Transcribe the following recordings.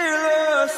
Fearless.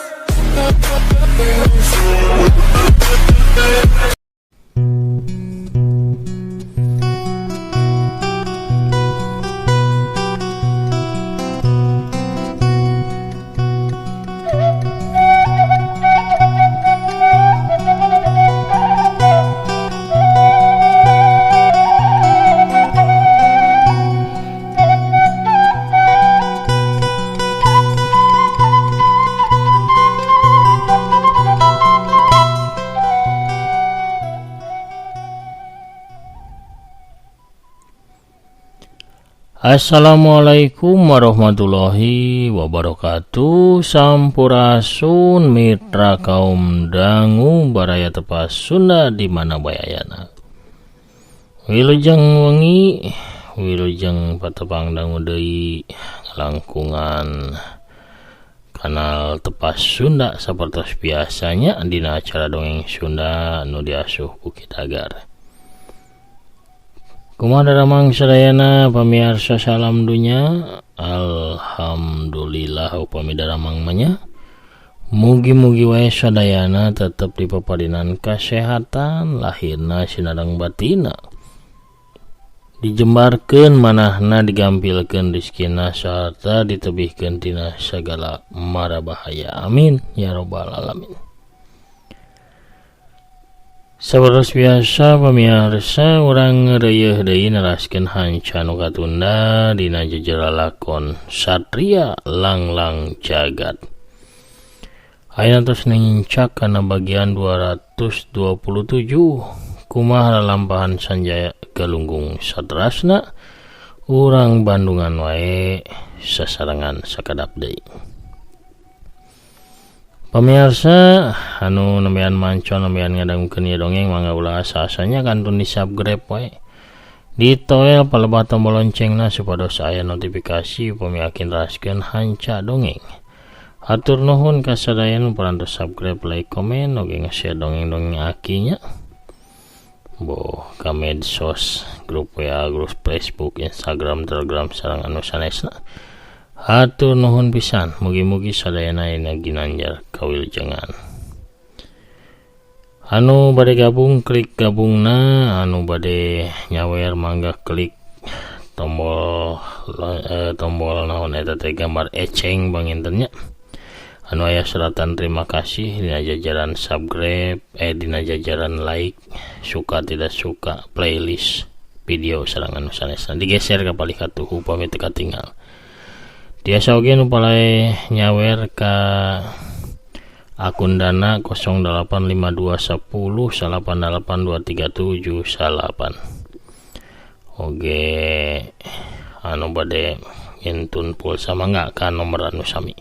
Assalamualaikum warahmatullahi wabarakatuh. Sampurasun mitra kaum dangu baraya tepas Sunda di mana bae ayana. Wilujeng wengi, wilujeng patepang dangu deui langkungan kanal Tepas Sunda sapertos biasanya dina acara dongeng Sunda nu diasuh ku Ki Tagar. Kumaha daramang sadayana pamiarsa salam dunya. Alhamdulillah upami daramang mah nya. Mugi-mugi wae sadayana tetep dipaparinan kasehatan lahirna sinareng batina. Dijembarkeun manahna digampilkeun rezekina sarta ditebihkeun tina sagala mara bahaya. Amin ya rabbal alamin. Sapertos biasa pamirsa urang ngeureuyeun deui neraskeun hanca nu katunda dina jejera lakon Satria Langlang Jagat. Ayeuna tos nincak kana bagian 227 kumaha lalampahan Sanjaya Galunggung saterasna urang Bandungan wae sasarengan sakedap deui. Pamirsa anu nembean manco nembean ngadangukeun ieu dongeng mangga ulah asa-asanya kantun di subscribe wae. Ditoel palebah tombol loncengna supados aya notifikasi upami akin raskeun hanca dongeng. Hatur nuhun ka sadayana nu parantos subscribe, like, komen, oge nge-share dongeng-dongeng akinya. Boh ka medsos, grup WA, grup Facebook, Instagram, Telegram sareng anu sanesna. Hatur nuhun pisan, mugi-mugi sadayana ayeuna ginanjar kawilujengan. Anu bade gabung klik gabungna, anu bade nyawer mangga klik tombol tombol naon eta teh gambar eceng panginten nya. Anu aya suratan terima kasih dina jajaran subscribe, dina jajaran like, suka tidak suka, playlist video sareng anu sanesna digeser ka palih katuhu upami teu katingal. Tiasa oge nu palai nyawer ka akun Dana 0852 10 88 237 9. Oge anu bade ngintun pulsa mangga ka nomor anu sami.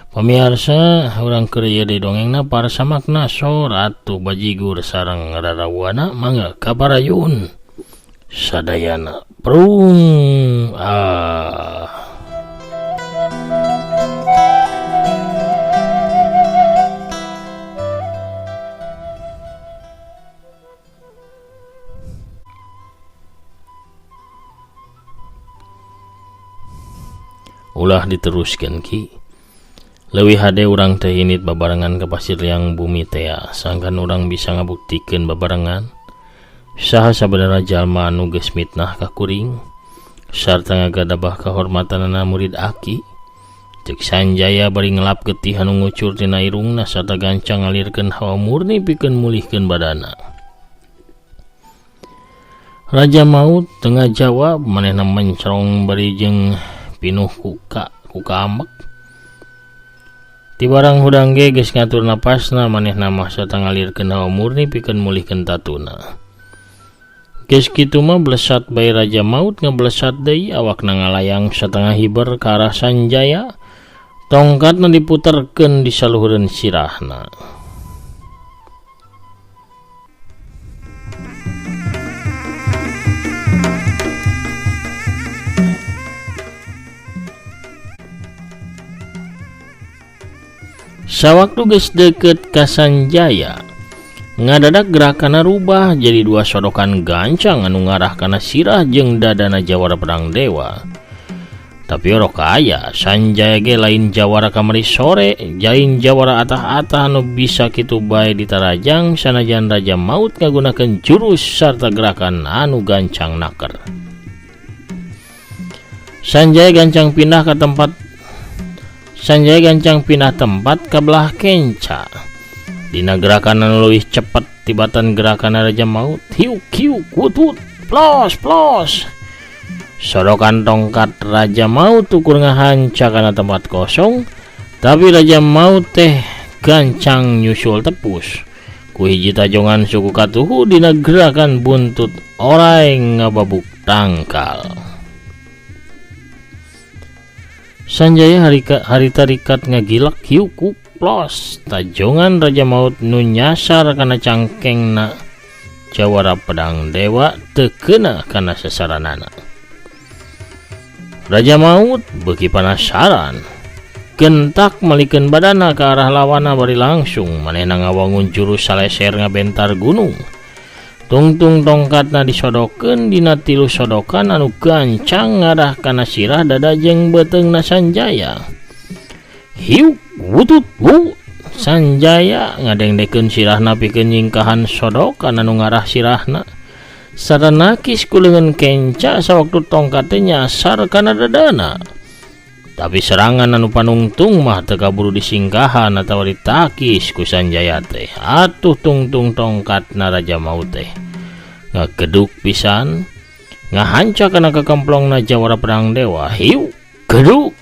Pamirsa urang keur ieu di dongengna parsamakna so Ratu Bajigur sareng rarawana mangga ka barayun sadayana prung ah. Ulah diteruskeun ki. Leuwih hade urang teh init babarengan ka pasir liang bumi tea, sangkan urang bisa ngabuktikeun babarengan. Saha sabenerna jalma anu geus mitnah ka kuring sarta ngagadabah kahormatanana murid aki. Cek Sanjaya bari ngelap getih anu ngucur tina irungna sarta gancang ngalirkeun hawa murni pikeun mulihkeun badana. Raja Maut teu ngajawab, manehna mencrong bari jeung pinuh ku kaamek. Ti barang hudang ge geus ngatur napasna, manehna mah sarta ngalirkeun hawa murni pikeun mulihkeun tatuna. Geus kitu mah blesat bae Raja Maut ngablesat deui, awakna ngalayang satengah hiber ka arah Sanjaya, tongkatna diputerkeun di saluhureun sirahna. Sawaktu geus deukeut ka Sanjaya, ngadadak gerakanna rubah jadi dua sodokan gancang anu ngarah kana sirah jeung dadana jawara pedang dewa. Tapi orok aya Sanjaya ge lain jawara kamari sore, lain jawara atah-atah nu bisa kitu bae ditarajang sanajan Raja Maut ngagunakeun jurus sarta gerakan anu gancang naker. Sanjaya gancang pindah ka tempat Sanjaya gancang pindah tempat ka belah kenca. Dina gerakan anu leuwih cepet tibatan gerakan Raja Maut, hiuk hiuk wut wut plos plos. Sorokan tongkat Raja Maut ukur ngahanca kana tempat kosong, tapi Raja Maut teh gancang nyusul tepus. Ku hiji tajongan suku katuhu dina gerakan buntut orai ngababuk tangkal. Sanjaya harita rikat ngagilak hiuk plos tajongan Raja Maut nu nyasar kana cangkengna jawara pedang dewa teu keuna kana sasaranana. Raja Maut beuki panasaran, gentak malikeun badana ka arah lawana bari langsung manehna ngawangun jurus saleser ngabentar gunung. Tungtung tongkatna disodokeun dina tilu sodokan anu gancang ngarah kana sirah dada jeung beuteungna Sanjaya. Hiuk wutut wu Sanjaya ngadengdekeun sirahna pikeun nyingkahan sodokan anu ngarah sirahna. Sarta nakis ku leungeun kenca sawaktu tongkat teh nyasar kana dadana. Tapi serangan anu panungtung mah teu kaburu disingkahan atawa ditakis ku Sanjaya teh. Atuh tungtung tongkatna Raja Maut teh ngageduk pisan, ngahanca kana kakemplongna jawara pedang dewa. Hiu geduk.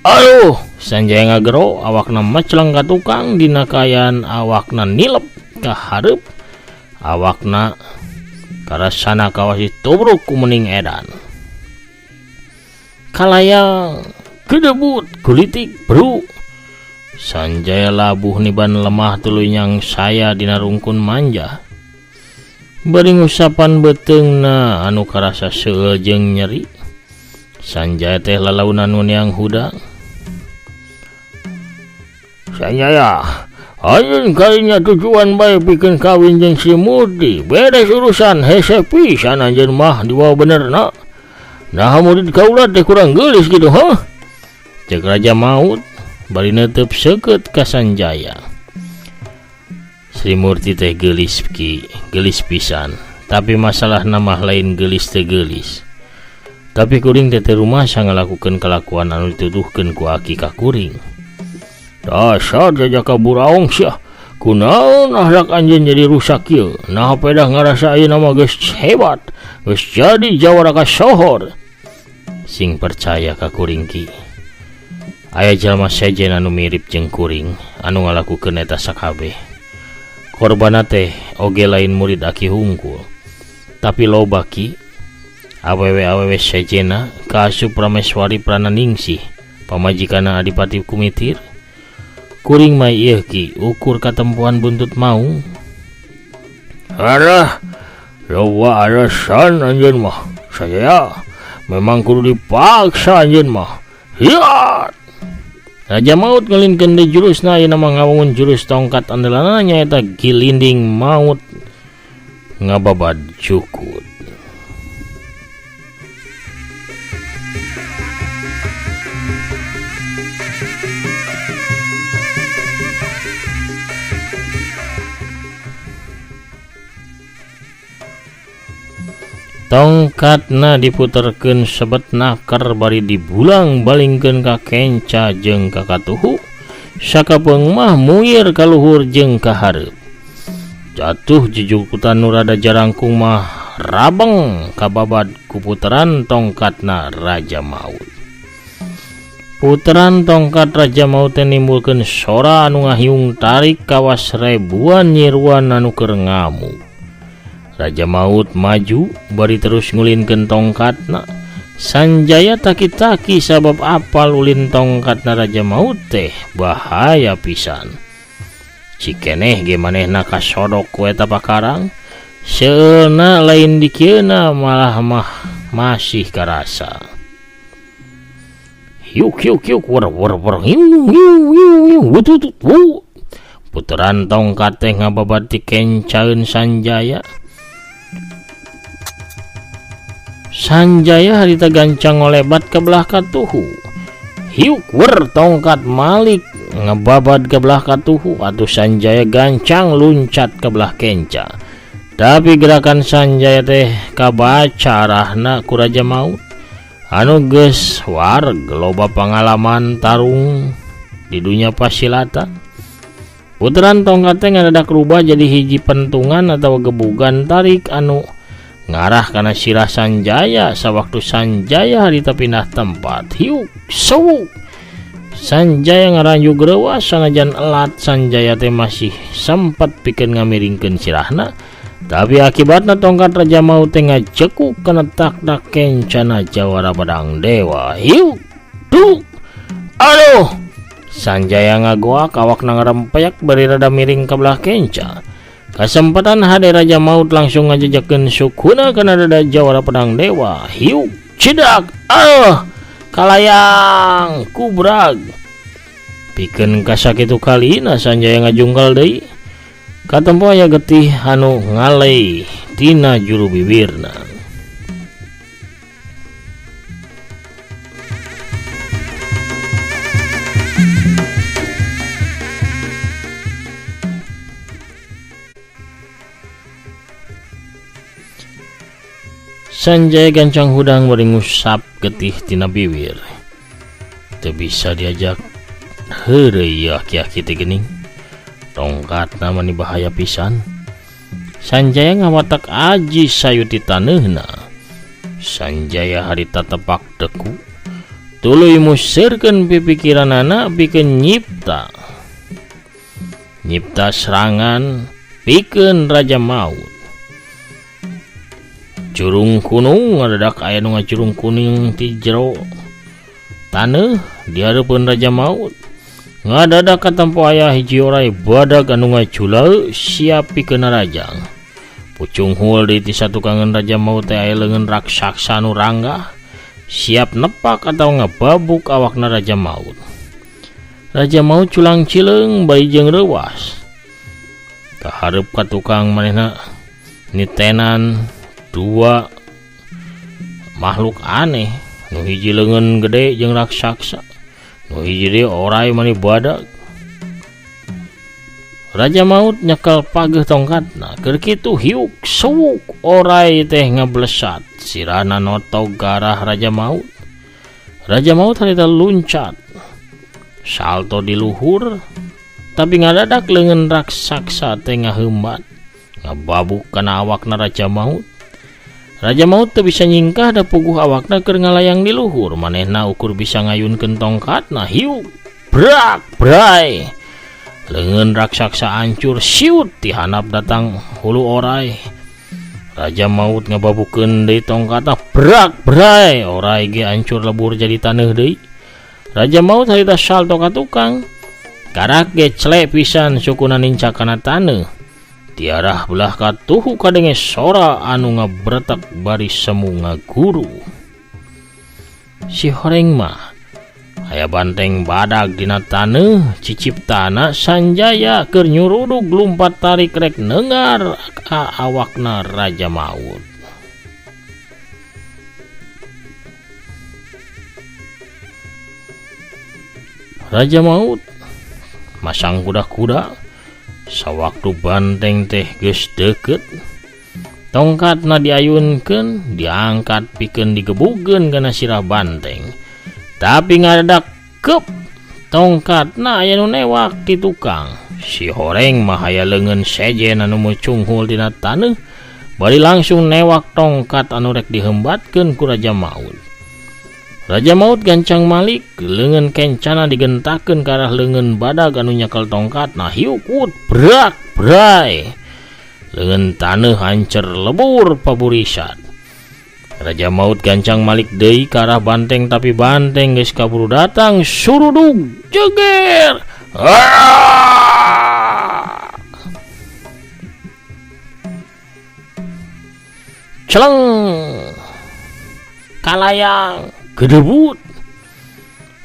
Aduh, Sanjaya ngagero awakna mecleng ka tukang dina kaayaan awakna nilep ka hareup. Awakna karasana kawas ditubruk ku mening edan. Kalayang gedebut gulitik bru. Sanjaya labuh niban lemah tuluy nyang saya dina rungkun manja. Bari ngusapan beuteungna anu karasa seueul jeung nyeri. Sanjaya teh lalaunan nu neang hudang. Sanjaya, anjeun kalinya tujuan bae pikeun kawin jeung si Murti. Beres urusan hese pisan anjeun mah dibawa benerna. Nah murid kaula teh kurang geulis kitu heuh. Cek Raja Maut bari neuteub seukeut ka Sanjaya. Sri Murti teh geulis ki, geulis pisan. Tapi masalahna mah lain geulis teh geulis. Tapi kuring teh teu rumasa ngalakukeun kalakuan anu dituduhkeun ku aki ka kuring. Dasar jajaka buraong sia. Kunaon akhlak anjeun jadi rusak ieu? Nah pedah ngarasa ayeuna mah geus hebat, geus jadi jawara kasohor. Sing percaya ka kuring ki. Aya jalma sejen anu mirip jeung kuring anu ngalakukeun eta sakabeh. Korbanna teh oge lain murid aki hungkul. Tapi loba ki awewe-awewe sejena kaasup Prameswari Prananingsih, pamajikanna Adipati Kumitir. Kuring mah ieu ki ukur katempuhan buntut maung. Arah, loba alasan anjeun mah. Saya memang kudu dipaksa anjeun mah. Hiat. Raja Maut ngelinkeun deui jurusna ayeuna mah ngawangun jurus tongkat andalanna nyaeta gilinding maut ngababad jukut. Tongkatna diputerkeun sebet naker bari dibulang balingkeun ka kenca jeung ka katuhu. Sakapeung mah muir ka luhur jeung ka hareup. Jatuh jujukutan nu rada jarangkung mah rabeng kababad ku puteran tongkatna Raja Maut. Puteran tongkat Raja Maut teh nimbulkeun sora anu ngahiung tarik kawas ribuan nyiruan anu keur ngamuk. Raja Maut maju bari terus ngulinkeun tongkatna. Sanjaya taki-taki sabab apal ulin tongkatna Raja Maut teh bahaya pisan. Cikeneh ge manehna kasodok ku eta pakarang. Seueurna lain dikieuna malah mah masih karasa. Hiuk hiuk hiuk wer wer wer hiu hiu hiu hiu wutut wu. Puteran tongkat teh ngababad ti kencaeun Sanjaya. Sanjaya harita gancang ngolebat ke belah katuhu. Hiuk wer tongkat Malik ngebabad ke belah katuhu atuh Sanjaya gancang luncat ke belah kenca. Tapi gerakan Sanjaya teh kabaca arahna ku Raja Maut. Anu geus wareg loba pangalaman tarung di dunia pasilatan. Puteran tongkat teh ngadadak rubah jadi hiji pentungan atau gebugan tarik anu ngarah kana sirah Sanjaya. Sawaktu Sanjaya harita pindah tempat, hiuk sewuk Sanjaya ngaranjug reuas sanajan elat. Sanjaya teh masih sempat pikeun ngamiringkeun sirahna, tapi akibatna tongkat Raja Maut teh ngajekuk kana taktak kencana Jawara Pedang Dewa. Hiuk duk aduh. Sanjaya ngagoak awakna ngarempeyak bari rada miring ka belah kenca. Kasempatan hade Raja Maut langsung ngajejekeun sukuna kana dada Jawara Pedang Dewa. Hiuk cidak aduh kalayang kubrag. Pikeun kasakitu kalina Sanjaya ngajungkal deui. Katempo aya getih anu ngalei tina juru bibirna. Sanjaya gancang hudang bari ngusap getih tina bibir. Teu bisa diajak heureuy ieu aki-aki teh geuning. Tongkatna mani bahaya pisan. Sanjaya ngawatak aji sayu ti taneuhna. Sanjaya harita tepak deku, tuluy museurkeun pipikiranana pikeun nyipta. Nyipta serangan pikeun Raja Maut. Curung kunung ngadadak aya nu ngacurung kuning ti jero taneuh di hareupeun Raja Maut. Ngadadak katempo aya hiji orai badag anu ngaculaeuk siap pikeun narajang. Pucung hul deui ti satukangeun Raja Maut teh aya leungeun raksasa anu ranggah siap nepak atawa ngababuk awakna Raja Maut. Raja Maut culang cileung bari jeung reuwas. Kahareup ka tukang manehna nitenan dua makhluk aneh, nu hiji leungeun gede jeung raksasa, nu hiji deui orai mani badag. Raja Maut nyekel pageuh tongkatna, keur kitu hiuk sewuk orai teh ngablesat sirahna notog ka arah Raja Maut. Raja Maut harita luncat salto di luhur, tapi ngadadak leungeun raksasa teh ngaheumbat ngababuk kana awakna Raja Maut. Raja Maut teu bisa nyingkah da puguh awakna keur ngalayang di luhur. Manehna ukur bisa ngayunkeun tongkatna, hiuk brak bray. Leungeun raksasa hancur siut ti handap datang hulu orai. Raja Maut ngababukeun deui tongkatna, brak bray. Orai ge hancur lebur jadi taneuh deui. Raja Maut harita salto ka tukang. Karak ge cele pisan sukuna nincak kana taneuh. Tiarah belah katuhu kadenge sora anu ngabretek bari semu ngaguru. Si horeng mah aya banteng badag dina taneuh ciciptana Sanjaya keur nyurudug lumpat tarik rek nengar ka awakna Raja Maut. Raja Maut masang kuda-kuda. Sawaktu banteng teh geus deukeut, tongkatna diayunkeun, diangkat pikeun digebugeun kana sirah banteng. Tapi ngadadak kep tongkatna aya nu newak ti tukang. Si horeng mah aya leungeun sejen anu mucunghul dina taneuh, bari langsung newak tongkat anu rek dihembatkeun ku Raja Maut. Raja Maut gancang malik, leungeun kencana digentakeun ka arah leungeun badag anu nyekel tongkatna, hiuk wut brak bray. Leungeun taneuh hancer lebur paburisat. Raja Maut gancang malik deui ka arah banteng, tapi banteng geus kaburu datang surudug jeger. Ah! Celeng kalayang gedebut.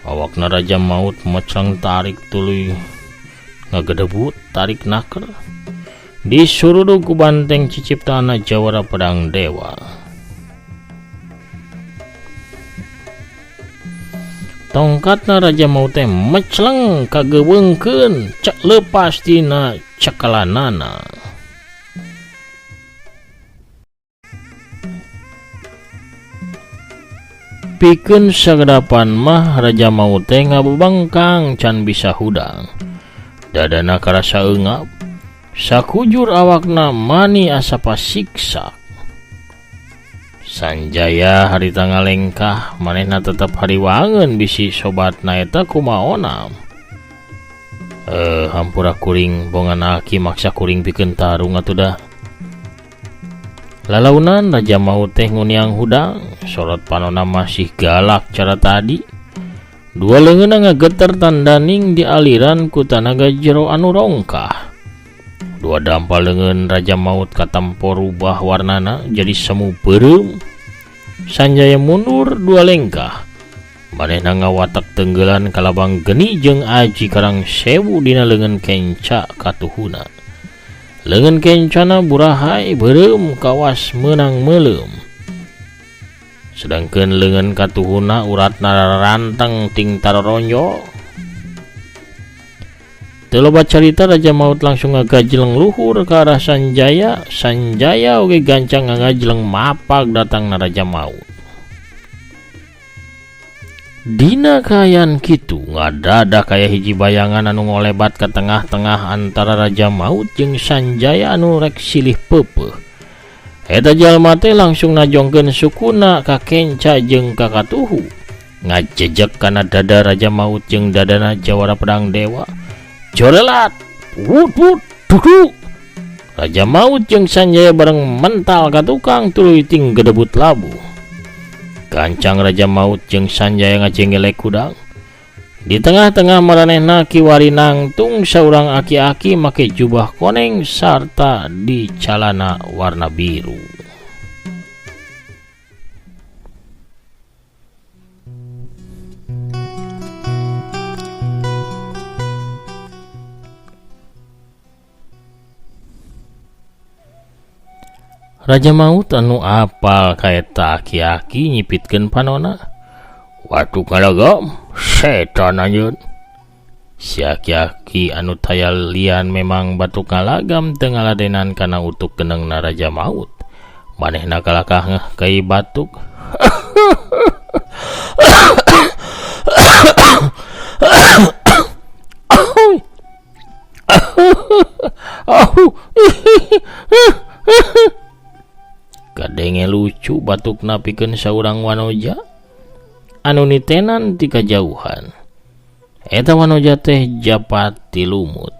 Awakna Raja Maut mecang tarik tuluy ngagedebut tarik naker. Disurudug ku banteng ciciptana Jawara Pedang Dewa. Tongkatna Raja Maut teh mecleng kageweungkeun cek leupas tina cekelanana. Pikeun sagedapan mah Raja Maut teh ngabebengkang can bisa hudang. Dadana karasa eungap, sakujur awakna mani asa pasiksa. Sanjaya harita ngalengkah manehna tetep hariwangeun bisi sobatna eta kumaona. Hampura kuring bongan aki maksa kuring pikeun tarung atuh dah. Lalaunan Raja Maut teh nguniang hudang, sorot panona masih galak cara tadi. Dua leungeunna ngageter tandaning di aliran ku tanaga jero anu rongkah. Dua dampal leungeun Raja Maut katempo rubah warnana jadi semu beureum. Sanjaya mundur dua lengkah. Manehna ngawatek tenggelan kalabang geni jeung aji karang sewu dina leungeun kenca katuhuna. Leungeun kencana burahai beureum kawas meunang meuleum. Sedangkeun leungeun katuhuna uratna ranteng ting taroronjo. Teu loba carita Raja Maut langsung ngagajleng luhur ka arah Sanjaya. Sanjaya oge gancang ngagajleng mapag datangna Raja Maut. Dina kaayaan kitu ngadada kaya hiji bayangan anu ngolebat ka tengah-tengah antara Raja Maut jeung Sanjaya anu rek silih peupeuh. Eta jalma teh langsung najongkeun sukuna ka kenca jeung ka katuhu. Ngajejek kana dada Raja Maut jeung dadana Jawara Pedang Dewa. Jorelat, wut wut, dudu. Raja Maut jeung Sanjaya bareng mental ka tukang tuluy ting gedebut labuh. Gancang Raja Maut jeung Sanjaya ngajenggelek kudang. Di tengah-tengah maranehna kiwari nangtung saurang aki-aki make jubah koneng sarta di calana warna biru. Raja Maut anu apal kaeta aki-aki nyipitkeun panona. Watu kalagam, setan anjeun. Si aki-aki anu taya lian memang batuk ngalagam teu ngaladenan kana utuk genengna Raja Maut. Manehna kalakah ngeh kai batuk. Kadenge lucu batukna pikeun saurang wanoja anu nitenan ti kajauhan. Eta wanoja teh Japati Lumut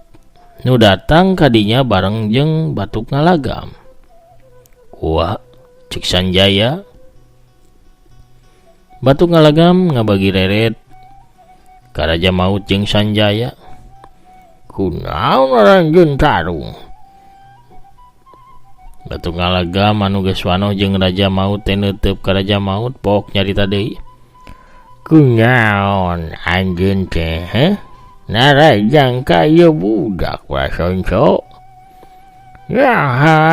nu datang kadinya bareng jeung batuk ngalagam. Wah, cek Sanjaya. Batuk ngalagam ngabagi reret ka Raja Maut jeung Sanjaya. Kunaon aranjeun tarung? Batuk ngalagam anu geus wanoh jeung Raja Maut teh neuteup ka Raja Maut pok nyarita deui. Kunaon anjeun teh heh? Narajang ka ieu budak wasonco. Ya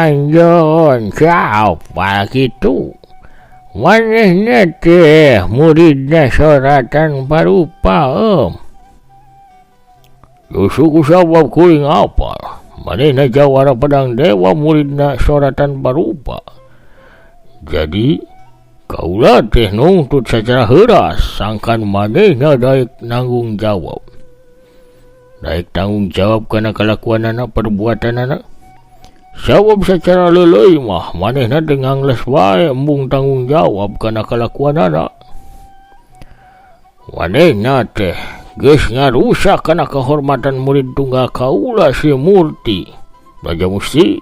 anjeun siapa kitu? Manehna teh muridna soratan parupa em. Suku sabab kuring apal. Manehna Jawara Pedang Dewa muridna soratan parupa. Jadi kaula teh nungtut secara heuras sangkan manehna daek nanggung jawab. Daek tanggung jawab kana kalakuanana perbuatanana. Sabab secara leuleuy mah manehna teh ngangles wae embung tanggung jawab kana kalakuanana. Manehna teh geus ngarusak kana kehormatan murid tunggal kaula si Murti Raja Musti.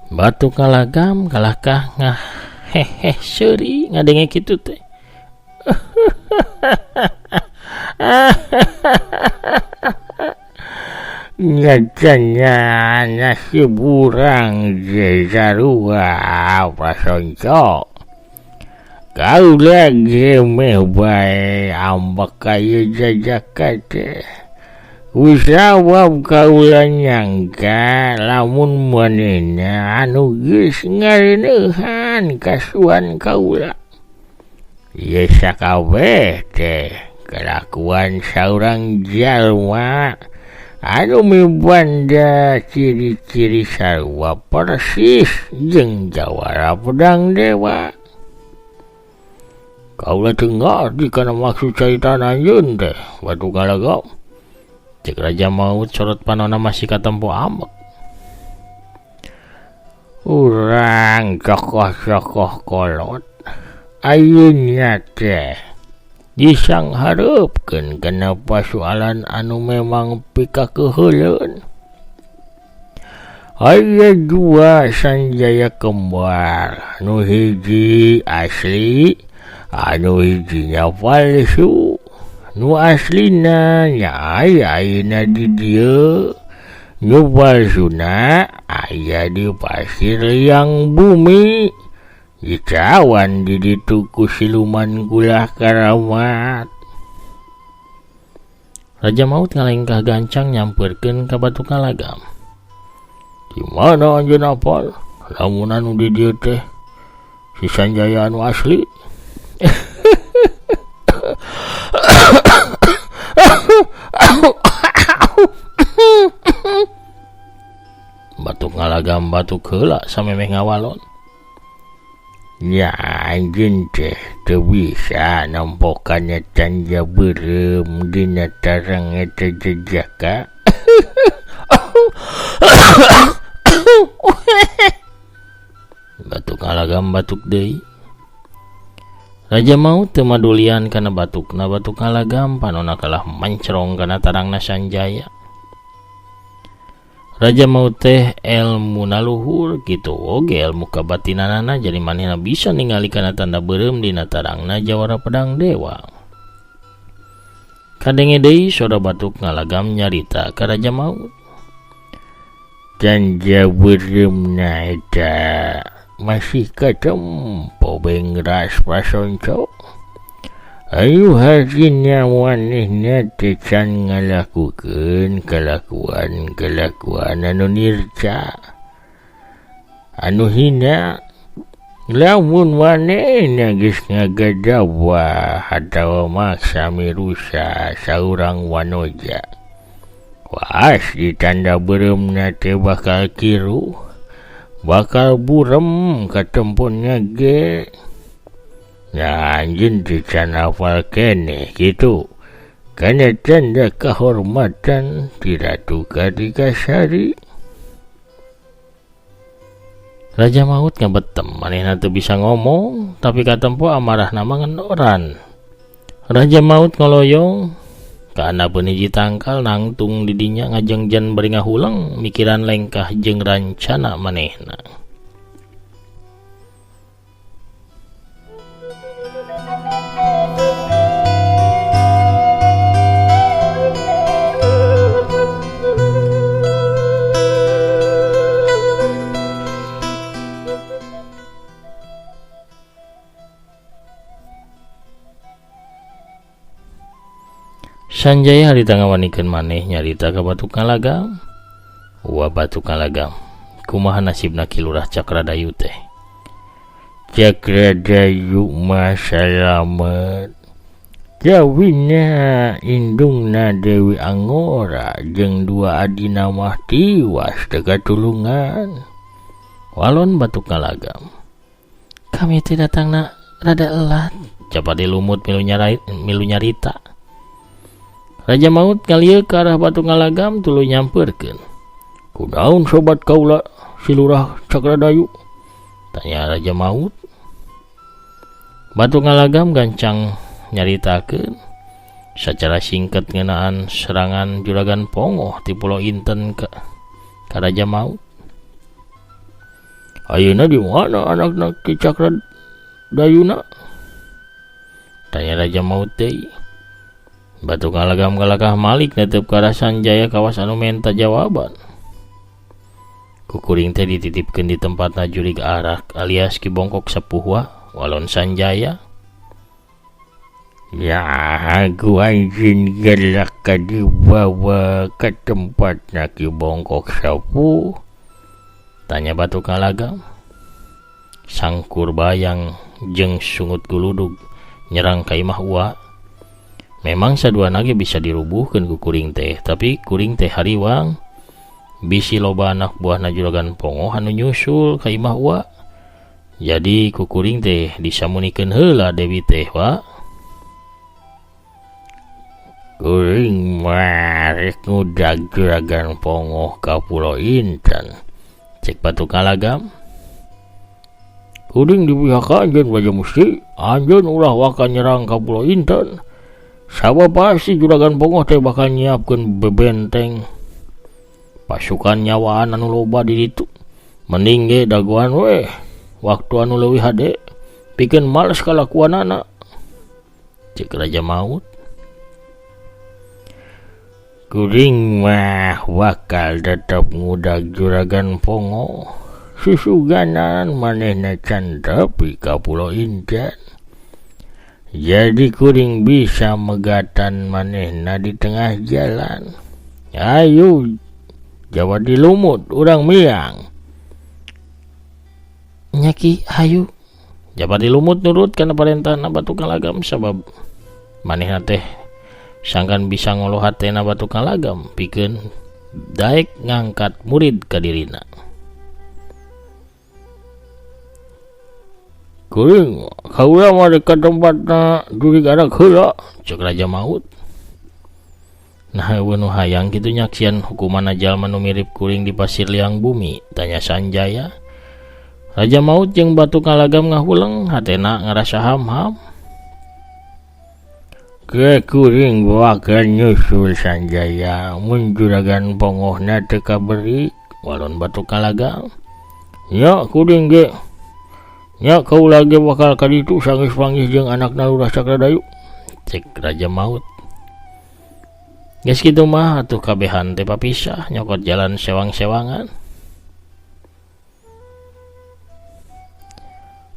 Batuk ngalagam kalahkah ngah hehe seuri ngadenge kitu teh. Ngajanya nasi burang jarua pasonco. Kau lagi meh bae ambek kayu jajaka teh. Usawab kaula nyangka lamun manehna anu geus ngareuneuhan kasuan kaula. Ieu sakabeh teh kalakuan saurang jalma anu mibanda ciri-ciri sarua persis jeung jawara pedang dewa. Kaula teu ngarti kana maksud carita anjeun teh Batu Kalagam. Cek Raja Maut sorot panona masih katempo ambek. Urang tokoh-tokoh kolot ayeuna teh disanghareupeun kana pasualan anu memang pikakeuheuleun. Aya dua Sanjaya kembar, nu hiji asli, anu hijinya palsu. Nu aslina nya aya ayeuna di dieu, nu palsuna aya di pasir liang bumi. Dicawan di ditu ku siluman gulah karamat. Raja Maut ngalengkah gancang nyamperkeun ka Batu Kalagam. Di mana anjeun apal lamun anu di dieu teh si Sanjaya anu asli? Batuk Ngalagam batuk heula samemeh ngawalon. Nya anjeun teh teu bisa nempokannya tanda beureum dina tarang eta jejaka. Batuk Ngalagam batuk deui. Raja Maut teu madulian kana batukna Batuk Ngalagam, panona kalah mencrong kana tarangna Sanjaya. Raja Maut teh elmuna luhur kitu oge elmu kabatinanana, jadi manehna bisa ningali kana tanda beureum dina tarangna jawara pedang dewa. Kadenge deui sora Batuk Ngalagam nyarita ka Raja Maut. Tanda beureumna eta masih katempo bengras pasonco. Ayu hartina manehna teh can ngalakukeun kalakuan-kalakuan anu nirca, anu hina. Lamun manehna geus ngagadawah atawa maksa mirusa saurang wanoja, waas di tanda beureumna teh bakal kiruh, bakal burem katemponnya ge. Nah, anjeun teh can hafal keneh kitu kana tanda kahormatan ti Ratu Kartika Sari. Raja Maut ngabetem, manehna teu bisa ngomong tapi katempo amarahna mah ngendoran. Raja Maut ngoloyong ka andapeun hiji tangkal nangtung di dinya ngajengjen bari ngahuleng mikiran lengkah jeung rancana manehna. Sanjaya harita ngawanikeun maneh nyarita ka Batu Kalagam. Wa Batu Kalagam, kumaha nasibna Ki Lurah Cakradayu teh? Cakradayu mah salamet. Jawina indungna Dewi Angora jeung dua adina mah tiwas teu katulungan. Walon Batu Kalagam. Kami teh datangna rada elat, capati lumut milu nyarita. Raja Maut ngalieu ka arah Batu Ngalagam tuluy nyamperkeun. Kunaon sobat kaula si Lurah Cakradayu? Tanya Raja Maut. Batu Ngalagam gancang nyaritakeun sacara singkat ngeunaan serangan Juragan Pongoh ti Pulau Inten ka Raja Maut. Ayeuna di mana anakna Ki Cakradayuna? Tanya Raja Maut deui. Batu Ngalagam kalakah malik netep ka arah Sanjaya kawas anu menta jawaban. Kukuring teh dititipkeun di tempatna jurig arak alias Ki Bongkok Sepuh walon Sanjaya. Ya, aku anjing gelak dibawa ke tempatna Ki Bongkok Sepuh? Tanya Batu Ngalagam. Sangkur bayang jeung sungut guludug Nyerang ka imah Uwa. Memang saduana ge bisa dirubuhkeun ku kuring teh, tapi kuring teh hariwang. Bisi loba anak buahna Juragan Pongoh anu nyusul ka imah Uwa. Jadi ku kuring teh disamunikeun heula Dewi teh, Wa. Kuring mah rek ngudag Juragan Pongoh ka Pulo Intan. Cek Batu Kalagam. Kuring di pihak anjeun Raja Musti, anjeun ulah waka nyerang ka Pulo Intan. Sabab pasti Juragan Pongoh teh bakal nyiapkeun bebenteng pasukan nyawaan anu loba di ditu. Mending ge dagoan weh waktu anu leuwih hade pikeun males kalakuanana. Cek Raja Maut. Kuring mah bakal tetep ngudag Juragan Pongoh. Susuganan manehna can tepi ka Pulo Intan. Jadi kuring bisa megatan manehna di tengah jalan. Ayo Jawa dilumut urang miang. Nya Ki hayu. Jawa dilumut nurut kana parentahna Batu Kalagam sabab manehna teh sangkan bisa ngoloh hatena Batu Kalagam pikeun daek ngangkat murid ka dirina. Kuring kaula mah ka tempatna jurig arak heula cek Raja Maut. Nah eueuh nu hayang kitu nyaksian hukuman jalma nu mirip kuring di pasir liang bumi, tanya Sanjaya. Raja Maut jeung Batu Kalagam ngahuleng hatena ngarasa ham-ham. Ke kuring bakal nyusul Sanjaya mun Juragan Pongohna teu kaberi walon Batu Kalagam. Nya kuring ge nya kaula ge bakal ka ditu sanggeus panggih jeung anakna Lurah Cakradayu, cek Raja Maut. Geus kitu mah atuh kabehan teh papisah nyokot jalan sewang-sewangan.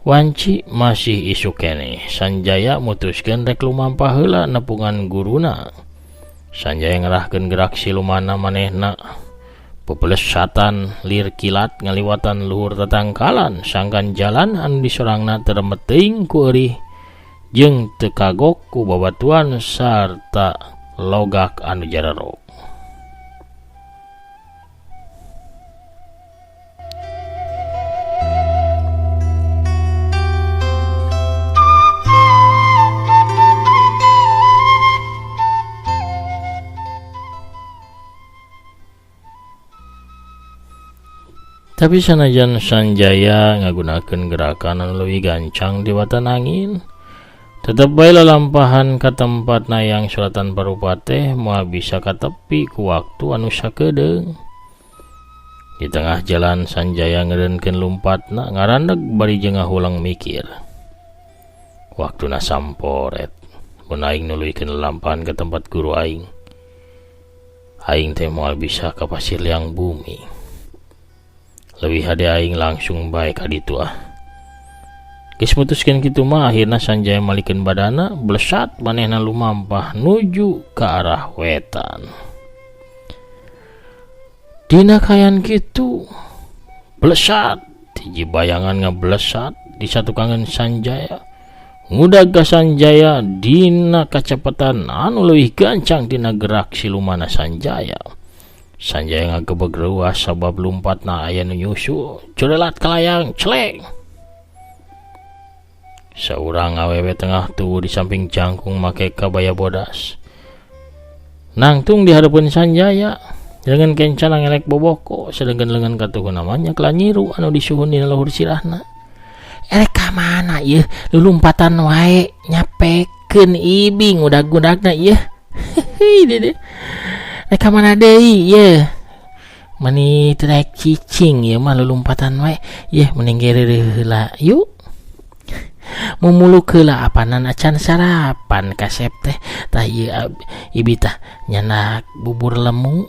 Wanci masih isuk keneh, Sanjaya mutuskeun rek lumampah heula nepungan guruna. Sanjaya ngerahkeun gerak silumana manehna. Pepelesatan lir kilat ngaliwatan luhur tatangkalan sangkan jalan anu disorangna teu remet teuing ku eurih jeung teu kagok ku babatuan sarta logak anu jarero. Tapi sanajan Sanjaya ngagunakeun gerakan anu leuwih gancang di watan angin, tetep bae lalampahan ka tempat nayang suratan parupa teh moal bisa katepi ku waktu anu sakedeung. Di tengah jalan Sanjaya ngeureunkeun lumpatna ngarandeg bari jeung ngahuleng mikir. Waktuna samporet, mun aing nuluykeun lalampahan ka tempat guru aing. Aing teh moal bisa ka pasir liang bumi. Leuwih hade aing langsung bae ka ditu ah. Geus mutuskeun kitu mah akhirna Sanjaya malikeun badana blesat manehna lumampah nuju ka arah wetan. Dina kayan kitu blesat hiji bayangan ngablesat di satukangan Sanjaya. Ngudag ka Sanjaya dina kacepetan anu leuwih gancang dina gerak silumana Sanjaya. Sanjaya ngagebeg reuas sabab lumpatna aya nu nyusul, curelat kalayang, celeng. Saurang awewe tengah tubuh di samping jangkung make kabaya bodas. Nangtung di hareupeun Sanjaya, lengan kencana ngelek boboko, sedengkeun lengan katuhuna mah nya kelanyiru anu disuhun dina luhur sirahna. Erek ka mana ieu lulumpatan wae nyapekeun ibing udag-udagna ieu. Hehehe dede. Rek ka mana deui ieu? Mani teu daek cicing ieu mah lulumpatan wae. Yeuh mending ge reureuh heula yuk. Mumuluk heula apanan acan sarapan kasep teh. Tah ieu ibi tah nyanak bubur lemu.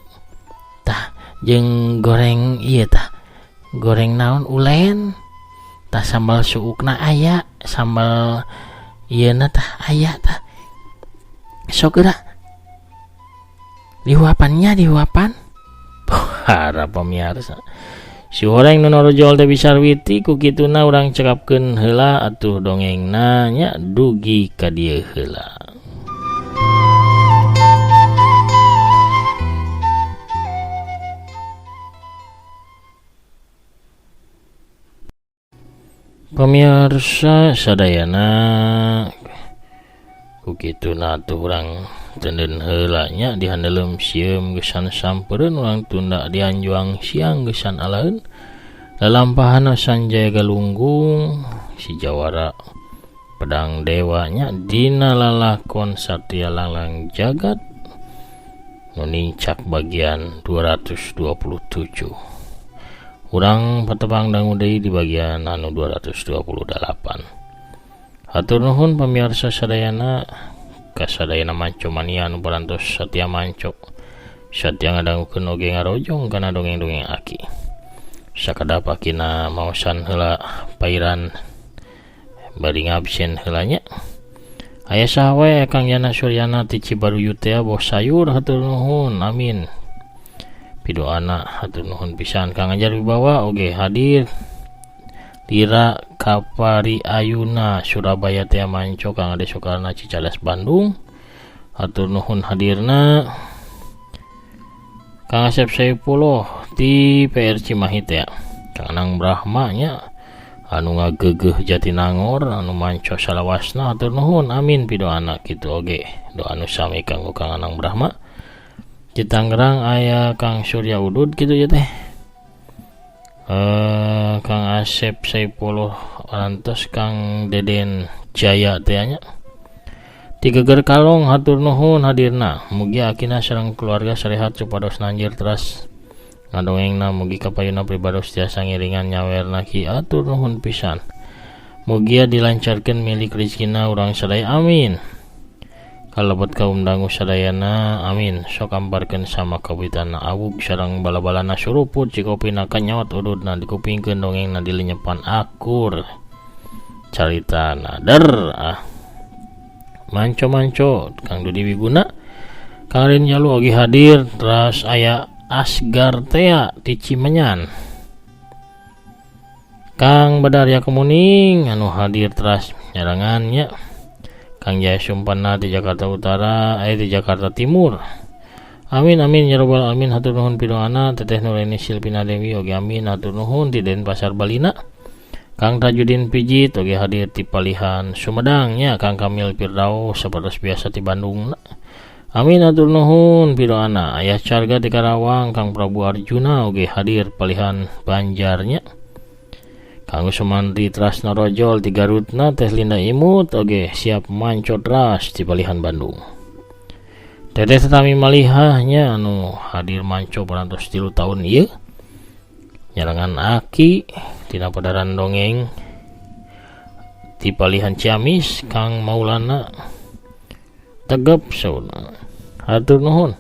Tah jeung goreng ieu tah. Goreng naon ulen. Tah sambal suukna aya, sambal ieuna tah aya tah. Sok geura. Dihuapannya dihuapan. Para pemirsa. Si horeng nu norojol teh Bisarwiti ku kituna urang cekapkeun heula atuh dongengna nya dugi ka dieu heula. Pemirsa sadayana ku kituna atuh urang tenden heula nya dihandeleum sieum gesan sampereun urang tunda dianjuang siang gesan alaeun lalampahan Sanjaya Galunggung si jawara pedang dewanya dina lalakon Satria Langlang Jagat nu nincak bagian 227. Urang patepang dangu deui di bagian anu 228. Hatur nuhun pamirsa sadayana kasadayana manco mania anu parantos satia manco satia ngadangukeun oge ngarojong kana dongeng-dongeng aki. Sakedap akina maosan heula pairan bari ngabsen heula nya. Aya saha wae Kang Yana Suryana ti Cibaruyut teh boh sayur hatur nuhun amin. Pidoana hatur nuhun pisan Kang Ajar Wibawa oge hadir. Lira Kapari Ayuna Surabaya teh manco Kang Ade Soekarno Cicadas Bandung hatur nuhun hadirna. Kang Asep Saipullah ti PR Cimahi teh Kang Anang Brahma nya anu ngagegeuh Jatinangor anu manco salawasna hatur nuhun amin pidoana kitu oge doa anu sami kanggo Kang Anang Brahma. Di Tangerang aya Kang Surya Udud kitu ya teh. Kang Asep Saipullah arantos Kang Deden Jaya teh nya. Ti Geger Kalong hatur nuhun hadirna. Mugi akina sareng keluarga sarehat supados nanjir teras ngadongengna mugi kapayuna pribados tiasa ngiringan nyawerna ki atur nuhun pisan. Mugia dilancarkeun milik rezekina urang sadaya amin. Kalebet kaum dangu sadayana amin. Sok ambarkeun sama kawitana awug sareng bala-balana suruput cikopina kanyawat ududna dikupingkeun dongengna dilenyepan akur caritana der ah. Manco-manco Kang Dudi Wiguna Kang Rin Jalu oge hadir teras aya Asgar tea ti Cimenyan Kang Badarya Kemuning anu hadir teras nyarangannya Kang Jaya Sumpana di Jakarta Utara di Jakarta Timur amin amin ya rabbal alamin hatur nuhun pidoana Teteh Nuraini Silpina Dewi oge amin hatur nuhun di Denpasar Balina Kang Tajudin Pijit oge hadir ti Palihan Sumedang nya Kang Kamil Firdaus sapertos biasa ti Bandung amin hatur nuhun pidoana Ayah Carga di Karawang Kang Prabu Arjuna oge hadir Palihan Banjarnya Kang Sumantri Trasna Rojol di Garutna Teh Linda Imut oge siap manco tras di Palihan Bandung Teteh Tetami Malihahnya anu hadir manco parantos 3 tahun ieu nyarangan aki tina padaran dongeng di Palihan Ciamis Kang Maulana Tegep sauna hatur nuhun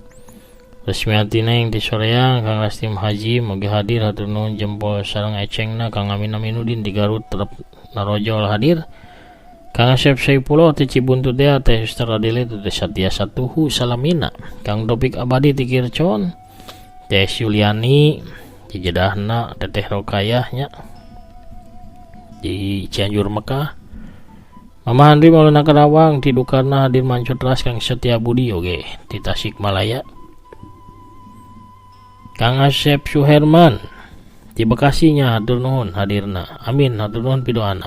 Resmiati Neng di Soreang Kang Rastim Haji moge hadir hatur nuhun jempol sareng ecengna Kang Amin Aminudin di Garut tetep narojol hadir Kang Asep Saipullah ti Cibuntu teh Teh Suster Adele teh Satya Satuhu Salamina Kang Topik Abadi ti Kircon Teh Yuliani di Jedahna Teteh Rokayah nya di Cianjur Mekah Mama Andri Maulana Karawang ti Dukarna hadir manco teras Kang Setia Budi oge ti Tasikmalaya Kang Asep Suherman di Bekasinya hatur nuhun hadirna amin hatur nuhun pidoana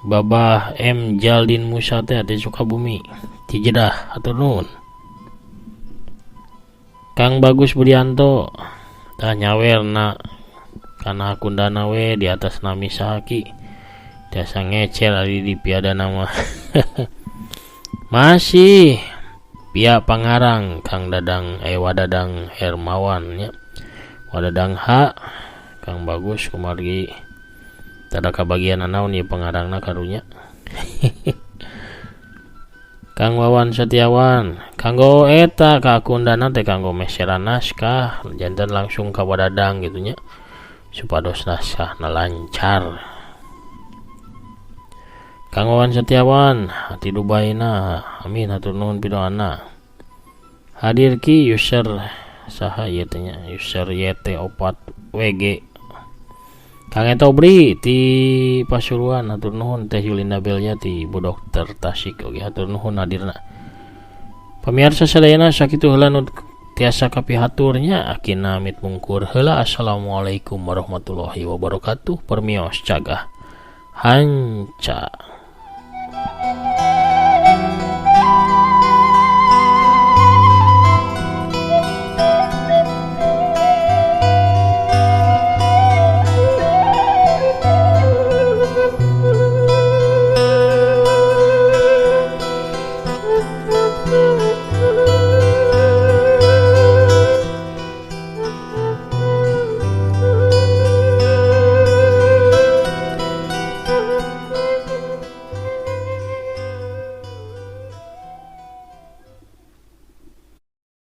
Babah M Jaldin Musa teh di Sukabumi di Jeddah hatur nuhun Kang Bagus Budianto tah nyawerna kana akundana we di atas nami sahaki tiasa ngecel ari di piada nama masih pihak Pangarang Kang Dadang Wadadang Hermawan nya Wadadang H Kang Bagus kumargi tada kabagian naon ieu pangarangna karunya Kang Wawan Setiawan kanggo eta ka akundana teh kanggo meseran naskah janten langsung ka Wadadang gitu nya supados naskahna lancar Kang Wawan Setiawan ti Dubaina amin hatur nuhun pidoana hadir ki user Saha ieu teh nya, user YT4WG. Kang Etobri ti Pasuruan, hatur nuhun. Teh Yulinda Belia ti Bu Dokter Tasik oge, hatur nuhun hadirna. Pamirsa sadayana, sakitu heula nu tiasa kapihatur nya. Akina amit mungkur heula. Assalamualaikum warahmatullahi wabarakatuh. Permios, cagah hanca.